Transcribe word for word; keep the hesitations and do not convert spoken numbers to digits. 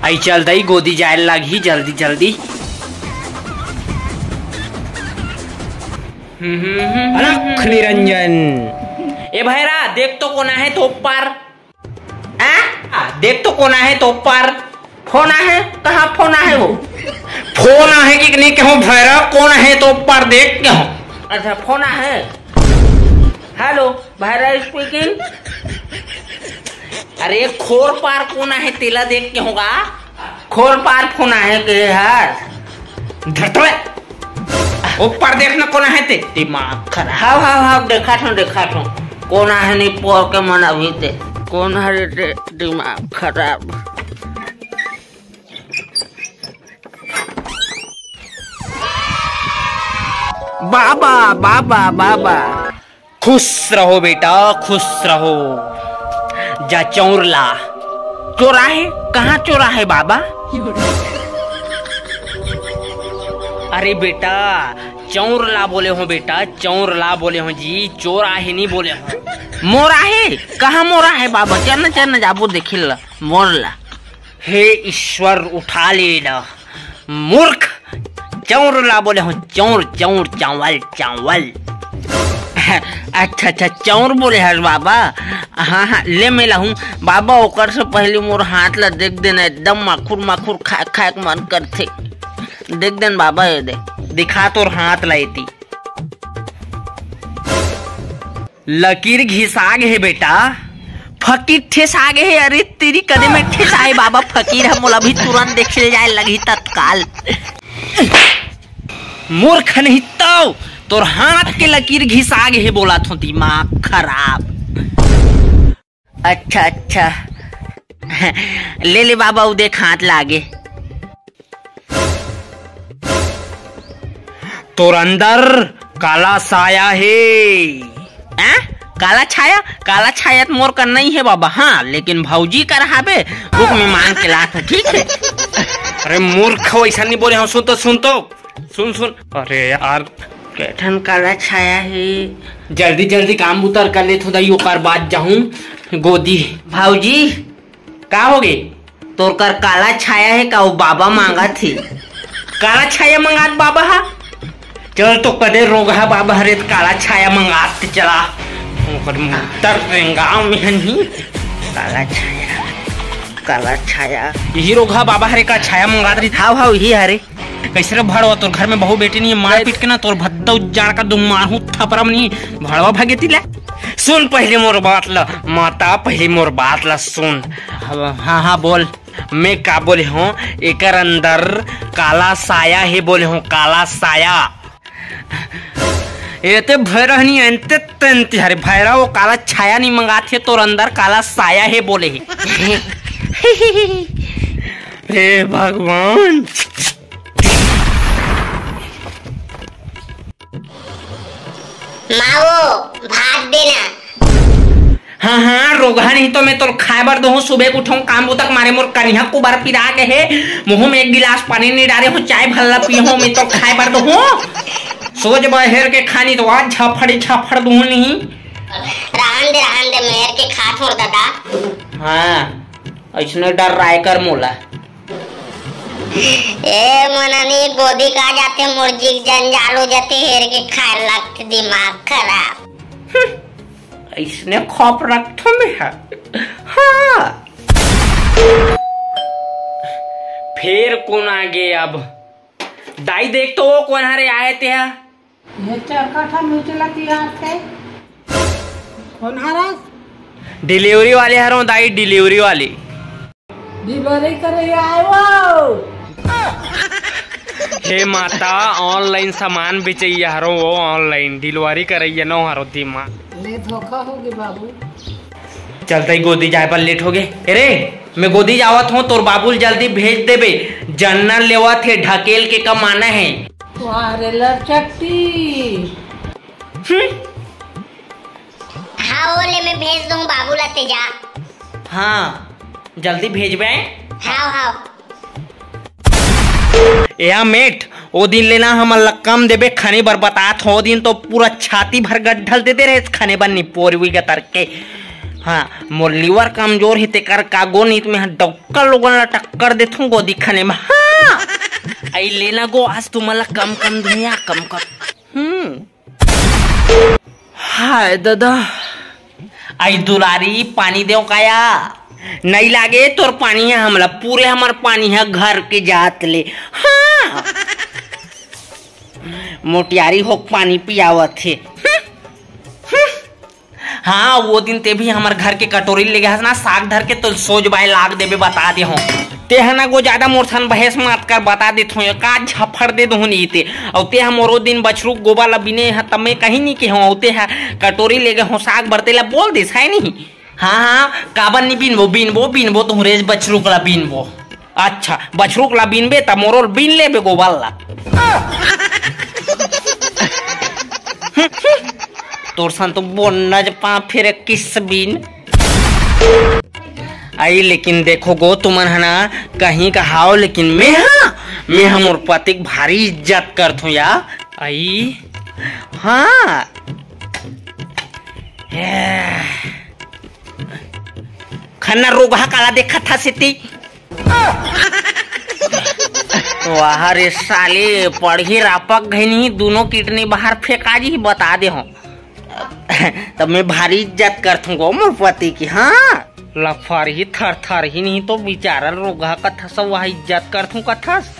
आई चल दई, गोदी जाए लागही जल्दी जल्दी। हम्म, हम्म, हम्म, हम्म, अलख हम्म। निरंजन। ए भैरा, देख तो कोन आहे तो पार। आ? आ, देख तो कोन आहे तो पार। फोन आहे? कहाँ फोन आहे वो? फोन आहे कि नहीं कहूँ भैरा, कोन आहे तो पार देख कहूँ। अच्छा, फोन आहे। हेलो, भैरा स्पीकिंग। अरे, खोर पार कोन आहे, तेला देख के होगा। खोर पार फोन आहे के हर। धर तो बे। ऊपर देख ना, कोन आहे ते। दिमाग खराब। हाव, हाव, हाव, देखा थो, देखा थो। कोन आहे नहीं पोर के मन अभी ते। कोन हरे ते, दिमाग खराब। बाबा, बाबा, बाबा। खुश रहो बेटा, खुश रहो। जा चौर ला। चोर आहे? कहाँ चोर आहे बाबा? अरे बेटा, चौर ला बोले हो बेटा, चौर ला बोले हो जी, चोर आहे नहीं बोले हो। मोर आहे? कहाँ मोर आहे बाबा? चल ना, चल ना, जाबो देखिल ला, मोर ला। हे ईश्वर, उठा ले ना। मूर्ख, चौर ला बोले हो, चौर, चौर, चावल, चावल। अच्छा, अच्छा, चौर बोले हस बाबा। हाँ, हाँ, ले मैं लाहूँ। बाबा, ओकर से पहले मोर हाथ ला देख देना, एकदम माखुर, माखुर खाए, खाए के मन करथे। देख देन बाबा, ये दे, दिखा तोर हाथ ला एती। लकीर घिसा गे हे बेटा। फकीर ठेसा गे हे। अरे तेरी कदे में ठेसा हे बाबा, फकीर ह मोला भी तुरंत देखे जाए लगही तत्काल। मूर्ख नहीं तो तोर हाथ के लकीर घिसा गे हे बोला थो, दिमाग खराब। अच्छा, अच्छा। ले ले बाबा, उ देख हाथ लागे। तोर अंदर काला साया हे। हैं? काला छाया? काला छाया त मोर कर नहीं हे बाबा, हाँ, लेकिन भौजी कर हाबे, रुक मैं मांग के लात हूँ, ठीक है? अरे मूर्ख, वैसा नहीं बोले हूँ, सुन तो, सुन तो, सुन, सुन। अरे यार, कैठन काला छाया हे। जल्दी जल्दी काम उतर कर ले थो दाई, ओकर बाद जाहूँ गोदी। भौजी, का हो गे? तोर कर काला छाया हे का? वो बाबा मांगत हे। काला छाया मंगात बाबा हा? चल तो कदे रोगहा बाबा हरे त काला छाया मंगात ते चला। ओकर मुत्तर रेंगाव में हन ही। काला छाया, काला छाया। यही रोगहा बाबा हरे का छाया मंगात रही? हाव, हाव, यही हरे। कैसे रे भड़वा, तोर घर में बहू बेटी नहीं है, मार पीट के ना तोर भद्दा उजाड़ कर दूं, मारहूं थपरा में नहीं, भड़वा भागे ती ले। सुन पहले मोर बात ला, माता पहले मोर बात ला सुन। हाँ, हाँ, बोल। मैं का बोले हूँ, एकर अंदर काला साया हे बोले हूँ, काला साया। एते भैरह नहीं अंते तंते हरे भैरह, वो काला छाया नहीं मंगात हे, तोर अंदर काला साया हे बोले हे। हे भगवान। माँ वो, भात देना। हाँ, हाँ, रोगहा नहीं तो मैं तोर खाए बर दोहूँ। सुबह के उठों, काम बुता के मारे मोर कनिहा कुबर पिरा गे हे। मुँह में एक गिलास पानी नहीं डारे हूँ, चाय भल्ला पिए हूँ, मैं तोर खाए बर दोहूँ। सोच बहेर के खानी तो आज झाफड़ी झाफड़ दूँ नहीं। रहन दे, रहन दे, मैं हेर के खात हों दादा। हाँ, ऐसने डर राय कर मोला। ए मननी गोदी का जाथे, मोर जिग जंजाल हो जाथे, हेर के खाए लगथे, दिमाग खराब। हम्म, ऐसने खौफ रखथो मैं हा। हाँ। फेर कोन आगे अब? दाई देख तो वो कोन हरे आए ते हा? ये चरखा ठा मुचला तिहार थे। कौन हरस? डिलीवरी वाले हरों दाई, डिलीवरी वाले। डिलीवरी करे आए वो। हे माता, online सामान बेचैया हरों वो, online delivery करैया नो हरों दिमाग। ले धोखा होगे बाबू। चलते ही गोदी जाए बर लेट होगे। अरे, मैं गोदी जावत हूँ, तोर बाबूल जल्दी भेज देबे। जनरल लेवत हे, ढकेल के कमाना है। वाह रे लड़चट्टी। हम्म। हाँ, वो ले मैं भेज दूँ बाबूल तेजा। हाँ, जल्दी भेजबे। हाँ, हाँ। ए मेट, ओ दिन ले ना हमन ला कम देबे खने बर बतात हो, ओ दिन तो पूरा छाती भर गड्ढल दे दे रहे खने बर निपोरवी गतर के। हाँ, मोर लिवर कमजोर हे, तेकर का गो, नहीं त मैं ह डौका लोगन ला टक्कर देथूं गोदी खाने में। हाँ, आई लेना गो, आज तुमन ला कम कम दुनिया कम कर। हम्म। हाय दादा। आई दुलारी, पानी देव काया? नहीं लागे तोर पानी है हमला, पूरे हमर पानी है घर के जात ले। हाँ, मोटियारी होक पानी पियावत हे। हम्म। हम्म। हाँ, वो दिन ते भी हमर घर के कटोरी ले गए हस ना, साग धर के, तो सोच बाय लाग देबे, बता दे हो। ते ह ना गो ज्यादा मोर सन बहस मत कर, बता देत हो, का झफड़ दे दहूं नहीं ते। अउ ते ह मोरो दिन बछरू गोबर ला बिने ह, तब मैं कहीं नहीं के हो, अउ ते ह कटोरी ले गए हो साग बर, तेला बोल दिस है नहीं। हाँ, हाँ, काबर नहीं बीनबो, बीनबो, बीनबो, तुहरेज बछरू ला बीनबो। अच्छा, बछरू ला बीनबे, त मोरो बीन लेबे गोबर ला। तोर सन तो बोनज पा फिर किस बीन। आई, लेकिन देखो गो, तुमन ह ना कहीं का हाव, लेकिन मैं हा, मैं हा मोर पति के भारी इज्जत करथूं या। आई, हाँ। खन्ना रोगहा काला देखत हस एती। वाह रे साले, पड़ही रापक घनी दूनों किडनी बाहर फेंका जी, बता दे हो। तब मैं भारी इज्जत करथूं गो मोर पति की, हाँ। लफर ही थर थर ही नहीं तो बिचारा रोगहा कथस, वह इज्जत करथूं कथस।